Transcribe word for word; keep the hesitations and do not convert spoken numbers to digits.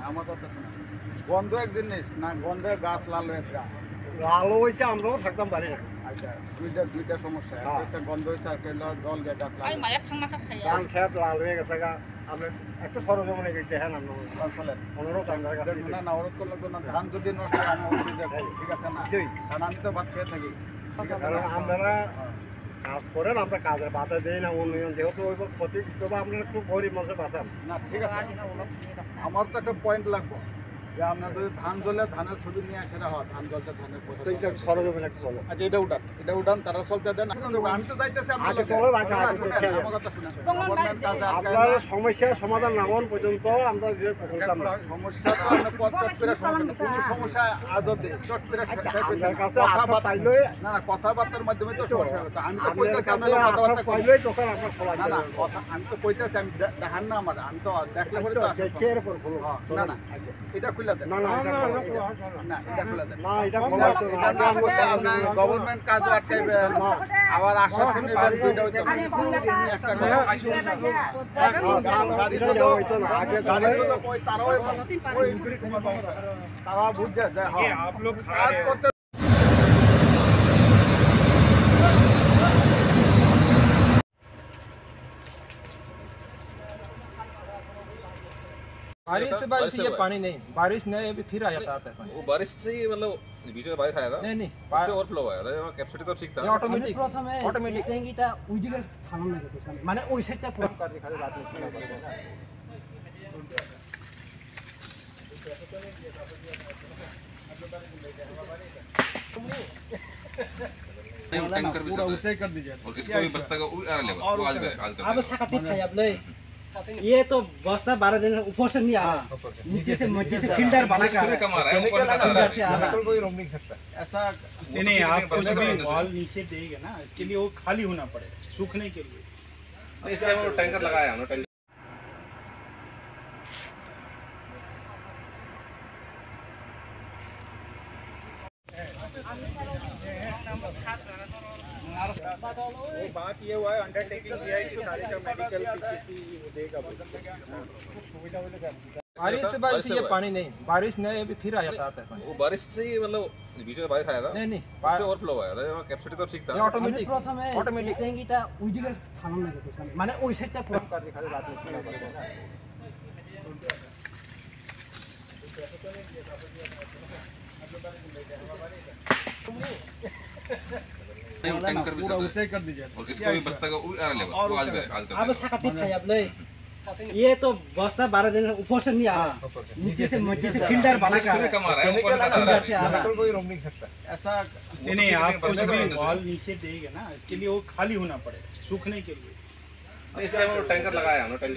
আমার কথা শোনো, গন্ধ এক জিনিস না, গন্ধে গাছ লাল হয়ে যায়। লাল হয়েছে, আমরাও থাকতাম পারি না। আচ্ছা, দুইটা, দুইটা সমস্যা, একটা হ্যাঁ। হচ্ছে গন্ধ হয়েছে, আর একটা হলো জল দিয়ে গাছ লাল এই হয়েছে। মায়ের ঠান্ডা খাইয়া। ধান খেত লাল হয়ে গেছে গা, আপনি একটু সরজমিনে গিয়ে দেখেন আপনারা। আসলে। অনুরোধ আপনার কাছে। দেখুন, না, না, অনুরোধ করলে তো না, ধান যদি নষ্ট হয়, আমি অবশ্যই দেখবো, ঠিক আছে না? জি। কারণ আমি তো ভাত খেয়ে থাকি, ঠিক আছে কারণ না? আপনারা হ্যাঁ। কাজ করেন, আমরা কাজের বাধা দেই না, উন্নয়ন যেহেতু ওই ক্ষতি, তবে আপনারা একটু গরিব মানুষের বাঁচান। না, ঠিক আছে। আমার তো একটা পয়েন্ট লাগবো যে আপনার যদি ধান জ্বলে ধানের ছবি নিয়ে আসে না হয়, ধান জ্বলতে ধানের পয়সা তো এটা জ্বলে। সরজমিনে একটা চলো। আচ্ছা, এটা উঠান, এটা উঠান, তারা চলতে দেন। আমি তো যাইতেছি, আপনার আগে লগে। চলো, আগে, আগে শুনেন, দেখে আমার কথা শুনেন। গভর্নমেন্ট কাজে আটকায় আপনার না। সমস্যার সমাধান না হওয়ার পর্যন্ত আমরা যে করতাম না। সমস্যা তো আমরা পথ চট করে সমাধান, কোনো সমস্যা আজও দেই, চট করে শেষ হয়েছে। আপনার কাছে আশ্বাস পাইলে না, না, কথাবার্তার মাধ্যমে তো সমস্যা হতো। আমি তো আপনার কইতেছি, কাছে আপনারা আশ্বাস কথাবার্তা করুন। পাইলেই তখন আমরা খোলা না, না, যাবে। কথা, আমি তো কইতেছি, আমি দে-, দেখার না আমার, আমি তো দেখলে পরে তো তো আশ্বাস দেখে পাবো। এরপর খোলো। হ্যাঁ, না, না, এটা খুলে দেন। না, না, এটা না, খোলা এটা যাবে। না, এটা খুলে দেন। না, এটা খোলা যাবে না। এটা না করলে আপনার গভর্নমেন্ট কাজও আটকাইবেন, না। আবার আশ্বাসন নেবেন, দুইটা হইতে পারে। একটা কথা। না, না, গাড়ি এটা ছিল, যাওয়া হইতো না। আগে গাড়ি সবাই ছিল, কই তারাও, কই তারা বুঝছে যে, হ্যাঁ, কাজ করতে बारिश से, बारिश से ये पानी नहीं, बारिश नहीं, अभी फिर आया था, आता है पानी। वो बारिश से ही, मतलब, बीच में बारिश आया था? नहीं, नहीं, उससे ओवरफ्लो आया था, कैपेसिटी तो ठीक था। ये ऑटोमेटिक, অটোমেটিক। ট্যাঙ্কিটা ওইদিকে ফালানো লাগে, মানে ওই সাইডটা পুরো। नहीं, वो टैंकर भी चलता है। और इसको भी बस्ता का, वो भी आ लेगा, वो आज करेगा, आज करेगा। ये तो बस्ता बारह दिन ऊपर से नहीं आ रहा है। हाँ, ऊपर से। नीचे से, नीचे से फिल्टर बना के आ रहा है। कम आ रहा है, ऊपर से आ रहा है। केमिकल आ रहा है। बिल्कुल कोई रोक नहीं सकता। ऐसा नहीं, नहीं, आप कुछ भी वॉल नीचे देंगे ना, इसके लिए वो खाली होना पड़ेगा, सूखने के लिए। इसलिए हम लोग टैंकर लगाया, हम लोग टैंकर। वो बात ये हुआ है, अंडरटेकिंग दिया है कि सारे का मेडिकल पीसीसी वो देगा बोल के। बारिश से, बारिश से ये हुआ है। पानी नहीं, बारिश नहीं, अभी फिर आया था, आता है पानी। वो बारिश से ही, मतलब, बीच में बारिश आया था? नहीं, नहीं, उससे ओवरफ्लो आया था, कैपेसिटी तो ठीक था। ये ऑटोमेटिक, আমি প্রথমে অটোমেটিক। ট্যাঙ্কিটা ওইদিকে ফালানো লাগে, মানে ওই সাইডটা পুরো। नहीं, वो टैंकर भी चलता है। और इसको भी बस्ता का, वो भी आ लेगा, वो आज करेगा, आज करेगा। ये तो बस्ता बारह दिन ऊपर से नहीं आ रहा है। हाँ, ऊपर से। नीचे से, नीचे से फिल्टर बना के आ रहा है। कम आ रहा है, ऊपर से आ रहा है। केमिकल कोई रोक नहीं सकता। ऐसा नहीं, नहीं, आप कुछ भी वॉल नीचे देंगे ना, इसके लिए वो खाली होना पड़ेगा, सूखने के लिए। इसलिए हम लोग टैंकर लगाया, हम लोग टैंकर।